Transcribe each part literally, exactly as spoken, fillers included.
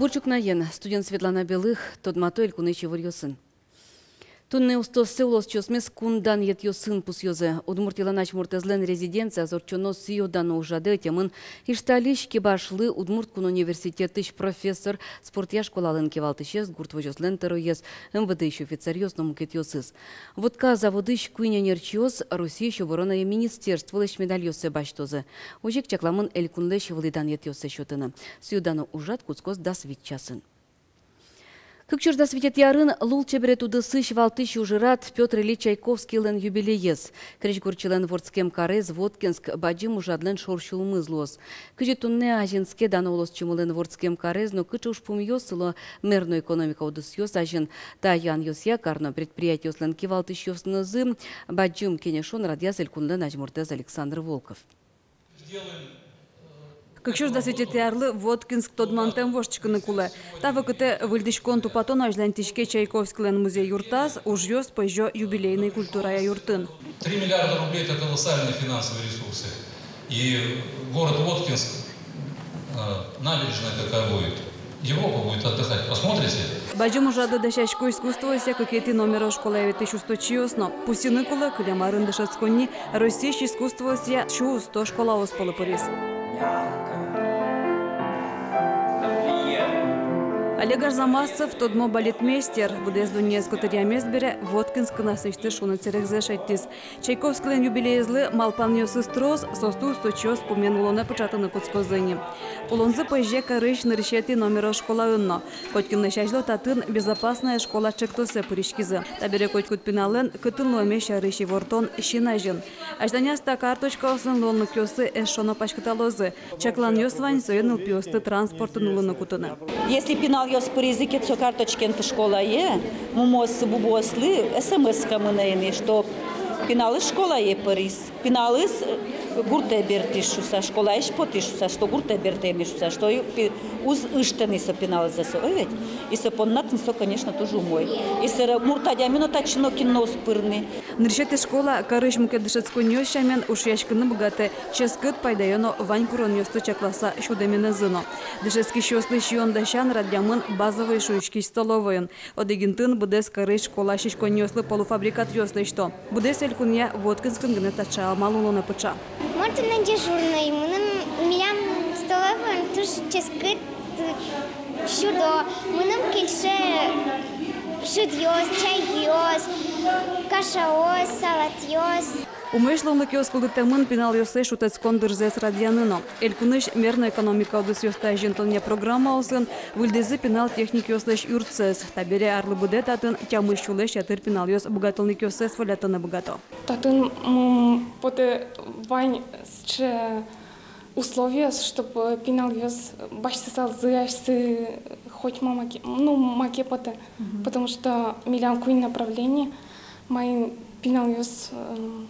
Ӵукнаен студент Светлана Белых тодмато элькунысь иворъёсын. Туннэ устоссэ улосчиосмес кун данъетъёсын пусъёзы. Удмуртилэн азьмуртэзлэн резиденцияз ортчоно сӥё-дано ужрадэ ӧтемын Ишталысь Кибашлы Удмурт кун университетысь профессор, спортъя школалэн кивалтӥсез, гурт возёслэн тӧроез, МВД-ысь офицеръёс но мукетъёсыз. Вотка заводысь куинь ӧнерчиос Россиысь оборонае министерстволэсь медальёссэ басьтозы. Озьы ик чакламын элькунлэсь вылӥ данъетъёссэ сётыны. Сӥё-дано ужрад кутскоз дас вить часын. Кык сюрс дас витетӥ арын лулчеберет удысысь валтӥсь ужрад — Пётр Ильич Чайковскийлэн юбилеез. Крезьгурчилэн вордскем карез Воткинск бадӟым ужрадлэн шорсюлмыз луоз. Кызьы туннэ азинске дано улосчимылэн вордскем карез но кыӵе ужпумъёс сыло мер но экономика удысъёс азьын, та юанъёсъя кар но предприятиослэн кивалтӥсьёсынызы бадӟым кенешон радъяз элькунлэн азьмуртэз Александр Волков. Кык сюрс дас витетӥ арлы Воткинск тодмантэм воштӥськыны кулэ. Та вакытэ выльдӥськон-тупатон азьланьтӥське Чайковскийлэн музей-юртаз, ужъёс пӧзё юбилейной культурая юртын. Три миллиарда рублей — это колоссальные финансовые ресурсы. И город Воткинск, э, набережная какая будет, Европа будет отдыхать. Посмотрите. Бадӟым ужрадлы дасясько искусствоосъя кыкетӥ номеро школае ветлӥсь усточиос но. Пусйыны кулэ, кылем арын дышетсконни Россиысь искусствоосъя сю усто школаос пӧлы пыриз. Олег Арзамасов — тодмо балетмейстер. Быдэс дуннеез котыръямез бере Воткинскын асьсэлэсь шуныт сэрегзэ шедьтӥз. Чайковскийлэн юбилеезлы малпанъёсыз трос, соосты усточиос пумен улонэ пыӵатыны кутскозы ини. Улонзы пӧзе карысь нырысетӥ номеро школаын но. Котькинлэсь азьло татын «Безопасная школа» ӵектосэ пыриськизы. Табере котькуд пиналлэн кытын луэмез сярысь ивортон син азьын. Азьланяз та карточкаосын луонлыкъёссы эшшо но паськыталозы. Чакланъёс вань сое нылпиосты транспортын улыны кутыны. Если пиналъёс пыризы ке со карточкаен школае, мумыослы, бубыослы СМС-ка мынэ ини, что пиналыз школае пыриз. Пиналыз, э, гуртэ бертӥз шуса, школаысь потӥз шуса, что гуртэ бертэмын шуса, что и пи-, уз ышты ни со пиналзэ со, ой ведь. И со понна тӥни со, конечно, туж умой. И сэре мурт адями но татчы нокин но уз пыр ни. Нырысетӥ школа карысь мукет дышетсконниос сямен ушъяськыны быгатэ ческыт, пайдаё но вань куронъёсты чакласа сюдэменызы но. Дышетскисьёслы сиён-дасян радъямын базовой шуиськись столовойын. Одӥг интын быдэс карысь школа сиськонниослы полуфабрикатъёс лэсьто. Быдэс элькунъя Воткинскын гинэ таӵе амал улонэ пыӵа. Мон туннэ дежурной, мыным, милям столовойын туж ческыт сюдо, мыным кельше шыдъёс, чайёс, кашаос, салатъёс. Умоесь луонлыкъёс кылдытэмын пиналъёслэсь шутэтскон дырзэс радъяны но. Элькунысь мер но экономика удысъёсты азинтонъя программаосын выльдӥзы пинал техникъёслэсь юртсэс. Табере арлы быдэ татын тямыс сюлэсь ятыр пиналъёс быгатонлыкъёссэс волятыны быгато. Татын, м, потэ вань сыӵе условиос, чтобы пиналъёс басьтысалзы асьсэ хоть ма маке, ну, маке потэ. Мгм. Потому что милям куинь направление, маин пиналъёс, э,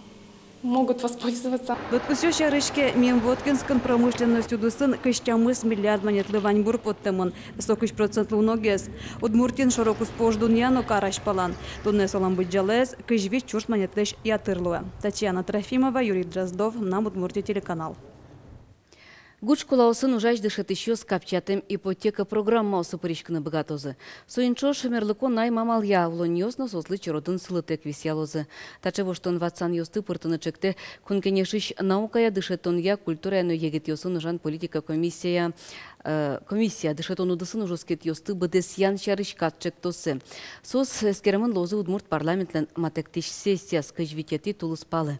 могут воспользоваться. Лыдпусъёс сярысь ке, мим Воткинскын промышленность удысын кызь тямыс миллиард манетлы ваньбур поттэмын. Со кызь процентлы уногес. Удмуртиын шоро-куспо уждунъя но кар азьпалан. Туннэ солэн быдӟалаез кызь вить сюрс манетлэсь ятыр луэ. Татьяна Трофимова, Юрий Дроздов, «Мынам Удмуртие» телеканал. Гурт школаосын ужась дышетӥсьёс капчатэм ипотека программаосы пыриськыны быгатозы. Соин ӵош мерлыко найм амалъя улонниос но соослы черодын сылытэк висъялозы. Таӵе воштон-ватсанъёсты пыртыны ӵектэ Кун Кенешысь наукая, дышетонъя, культурая но егитъёсын ужан политика комиссия, э, комиссия дышетон удысын ужоскетъёсты быдэсъян сярысь кат ӵектосэ. Соос эскеремын луозы удмурт парламентлэн матэктӥсь сессияз кызь витетӥ тулыспалэ.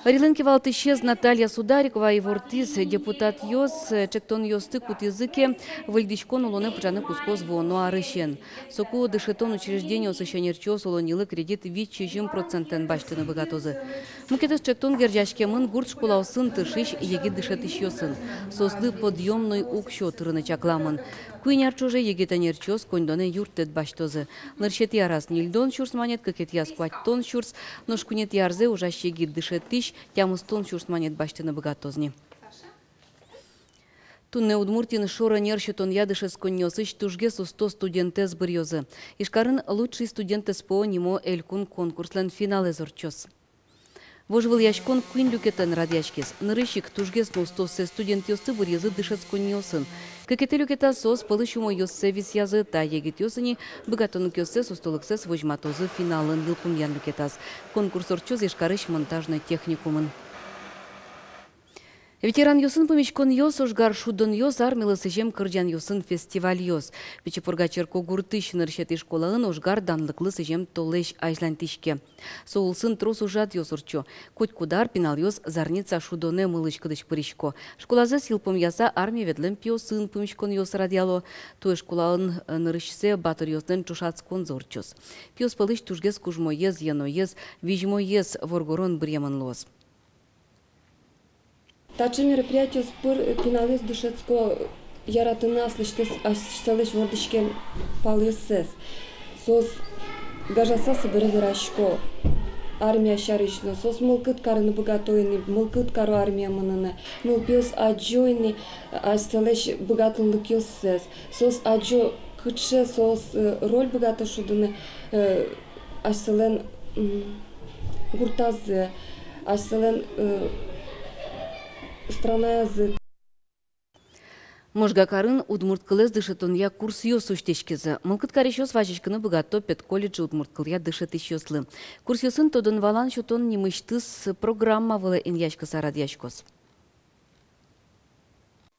Ӧрилэн кивалтӥсез Наталья Сударикова ивортӥз, депутатъёс, э, ӵектонъёсты кутӥзы ке, выльдӥськон улонэ пыӵаны кутскоз вуоно арысен. Соку дышетон учреждениосысь ӧнерчиос улоннилы кредит вить-сизьым процентэн басьтыны быгатозы. Мукетыз ӵектон герӟаськемын гурт школаосын тыршись егит дышетӥсьёсын. Соослы подъёмной уксё тырыны чакламын. Куинь ар ӵоже егит ӧнерчиос коньдонэ юрттэт басьтозы. Нырысетӥ араз ньыльдон сюрс манет, кыкетӥяз куатьтон сюрс, нош куинетӥ арзэ ужась егит дышетӥсь тямыстон сюрс манет басьтыны быгатоз ни. Туннэ Удмуртиын шор ӧнер сётонъя дышетсконниосысь тужгес усто студентэз быръёзы. Ижкарын «Лучший студент СПО» нимо элькун конкурслэн финалэз ортчоз. Вожвылъяськон куинь люкетэн радъяськиз. Нырысь ик тужгес но устоосыз студентъёсты быръизы дышетсконниосын. Кыкетӥ люкетаз соос пӧлысь умойёссэ висъязы. Та егитъёс ини быгатонлыкъёссэс, устолыксэс возьматозы финалын йылпумъян люкетаз. Конкурс ортчоз Ижкарысь монтажной техникумын. Ветеранъёсын пумиськонъёс, ожгар шудонъёс, армилы сӥзем кырӟанъёсын фестивальёс. Пичи Пурга черкогуртысь нырысетӥ школаын ожгар данлыклы сӥзем толэзь азьланьтӥське. Со улсын трос ужрадъёс ортчо. Котькуд ар пиналъёс «Зарница» шудонэ мылысь-кыдысь пырисько. Школазэс йылпумъяса, армие ветлэм пиосын пумиськонъёс радъяло. Туэ школаын, э, нырысьсэ батыръёслэн ӵошатсконзы ортчоз. Пиос пӧлысь тужгес кужмоез, йӧноез, визьмоез воргорон быръемын луоз. Таӵе мероприятиос пыр, э, пиналъёс дышетско яратыны аслэсьтыз, асьсэлэсь вордӥськем палъёссэс. Соос гажаса собере верасько армия сярысь но, соос мылкыд карыны быгато ини, мылкыд каро армие мыныны. Нылпиос адӟо ини, э, асьсэлэсь быгатонлыкъёссэс. Соос адӟо, кыӵе соос, э, роль быгато шудыны, э, асьсэлэн, м, гуртазы, асьсэлэн, э, странаязы. Можга карын удмурт кылэз дышетонъя курсъёс усьтӥськизы. Мылкыд карисьёс вазиськыны быгато педколледжын удмурт кылъя дышетӥсьёслы. Курсъёсын тодон-валан сётон нимысьтыз программа вылэ инъяськыса радъяськоз.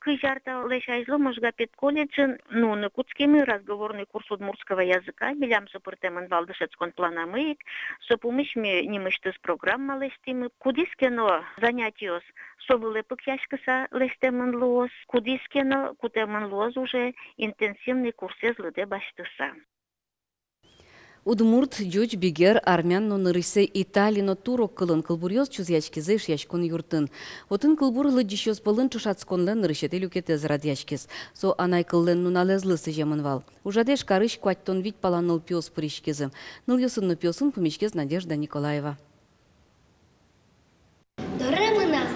Кызь ар талэсь азьло Можга педколледжын нуны кутскимы разговорный курс удмуртского языка, милям со пыртэмын вал дышетскон планамы ик, со пумысь ми нимысьтыз программа лэсьтӥмы. Кудӥз ке но занятиос со вылэ пыкъяськыса лэсьтэмын луоз, кудӥз ке но кутэмын луоз уже интенсивный курсэз лыдэ басьтыса. Удмурт, ӟуч, бигер, армян но нырысьсэ итали но турок кылын кылбуръёс чузъяськизы Эшъяськон юртын. Отын кылбур лыдӟисьёс пӧлын ӵошатсконлэн нырысетӥ люкетэз радъяськиз. Со анай кыллэн нуналэзлы сӥземын вал. Ужрадэ Ижкарысь куатьтон вить пала нылпиос пыриськизы. Нылъёсын но пиосын пумиськиз Надежда Николаева. Доре мынам,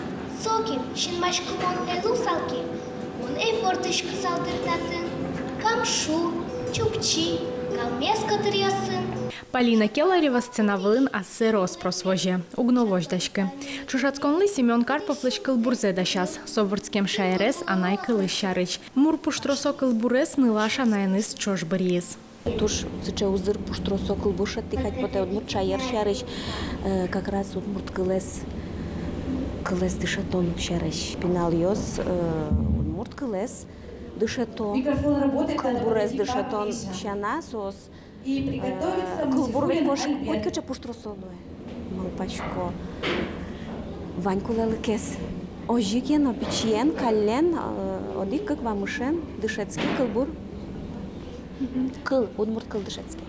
сокем, синмаськымон ӧй луысал ке, мон ӧй вордӥськысал дыр татын. Кам шу, Чупчи, Калмез котыръёсын. Полина Келарева сцена вылын ассэ рос-прос возе, уг но возьдаськы. Ӵошатсконлы Семён Карповлэсь кылбурзэ дасяз, со вордскем шаерез анай кылыз сярысь. Мур пуштросо кылбурез нылаш анаеныз ӵош быръиз. Туж сыӵе узыр пуштросо кылбур шедьтӥ кадь потэ удмурт шаер сярысь, э, как раз удмурт кылэз, кылэз дышетон сярысь. Пиналъёс, э, удмурт кылэз дышето, кылбурез дышетон сяна соос, э, кылбур ведь нош котькыӵе пуштросо луэ. Малпасько, вань кулэлыкез. Озьы ке но пичиен, каллен, э, одӥг-кык вамышен дышетски кылбур. Кыл, удмурт кыл дышетски.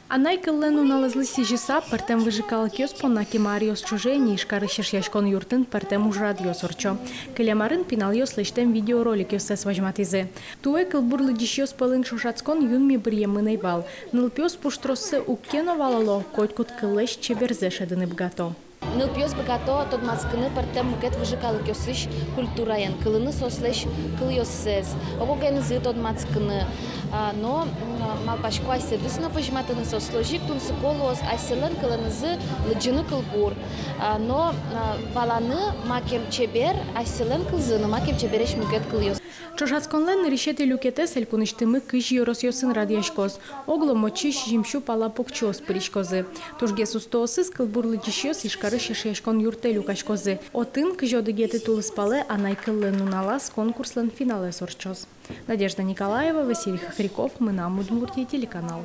Анай кыллэн нуналэзлы сӥзьыса, пӧртэм выжыкалыкъёс понна кема аръёс ӵоже ини Ижкарысь Эшъяськон юртын пӧртэм ужрадъёс ортчо. Кылем арын пиналъёс лэсьтэм видеороликъёссэс возьматӥзы. Туэ кылбур лыдӟисьёс пӧлын ӵошатскон юнме быръемын ӧй вал. Нылпиос пуштроссэ уг ке но валало, котькуд кыллэсь чеберзэ шӧдыны быгато. Нылпиос быгато тодматскыны пӧртэм мукет выжыкалыкъёсысь культураен, кылыны соослэсь кылъёссэс, ог-огенызы тодматскыны. А, но, м, малпасько асьсэдыз но возьматыны соослы озьы ик тунсыко луоз асьсэлэн кылынызы лыдӟыны кылбур. А, но, а, валаны, макем чебер асьсэлэн кылзы но макем чебересь мукет кылъёс. Ӵошатсконлэн нырысетӥ люкетэз элькунысьтымы кызь ёросъёсын радъяськоз. Оглом отчы сизьымсю пала покчиос пыриськозы. Тужгес устоосыз кылбур лыдӟисьёс Ижкарысь Эшъяськон юртэ люкаськозы. Отын кызь одӥгетӥ тулыспалэ анай кыллэн нуналаз конкурслэн финалэз ортчоз. Надежда Николаева, Василий Хохряков, «Мынам Удмуртие» телеканал.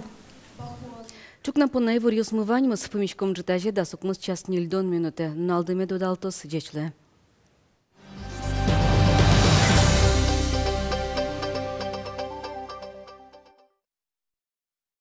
Ӵукна понна иворъёсмы ваньмыз. Пумиськом ӝытазе дас укмыс час ньыльдон минутэ. Нуналды мед удалтоз, ӟеч луэ.